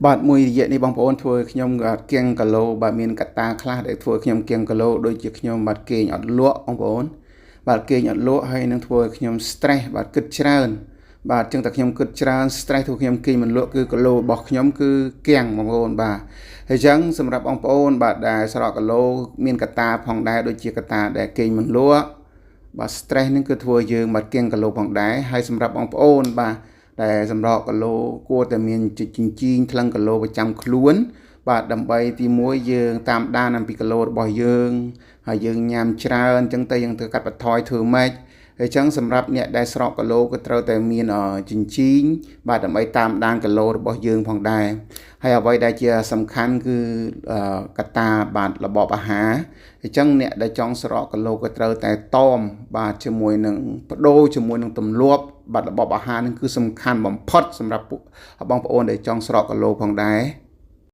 បាទមួយរយៈនេះបងប្អូនធ្វើខ្ញុំគៀងគីឡូបាទមានកត្តាខ្លះដែលធ្វើខ្ញុំគៀងគីឡូដូចជាខ្ញុំបាទគេងអត់លក់បងប្អូនបាទគេងអត់លក់ហើយនឹងធ្វើឲ្យខ្ញុំ stress បាទគិតច្រើនបាទចឹងតែខ្ញុំគិតច្រើន stress ធ្វើខ្ញុំគេងមិនលក់គឺគីឡូរបស់ខ្ញុំគឺគៀងបងប្អូនបាទហើយចឹងសម្រាប់បងប្អូនបាទដែលស្រកគីឡូមានកត្តាផងដែរដូចជាកត្តាដែលគេងមិនលក់បាទ stress នឹងគឺធ្វើយើងបាទគៀងគីឡូផងដែរហើយសម្រាប់បងប្អូនបាទដែលសម្រកគីឡូគួរតែមានចិញ្ចីងថ្លឹងគីឡូប្រចាំខ្លួន បាទដើម្បីទី1យើងតាមដានអំពីគីឡូរបស់យើងហើយយើងញ៉ាំច្រើនអញ្ចឹងទៅយើងត្រូវកាត់បន្ថយធ្វើម៉េចហើយចឹងសម្រាប់អ្នកដែលស្រកគីឡូក៏ត្រូវតែមានចិញ្ចីងបាទដើម្បីតាមដានគីឡូរបស់យើងផងដែរហើយអ្វីដែលជាសំខាន់គឺកត្តាបាទរបបអាហារអញ្ចឹងអ្នកដែលចង់ស្រកគីឡូក៏ត្រូវតែតមបាទជាមួយនឹងបដូរជាមួយនឹងទម្លាប់បាទរបបអាហារនឹងគឺសំខាន់បំផុតសម្រាប់បងប្អូនដែលចង់ស្រកគីឡូផងដែរ។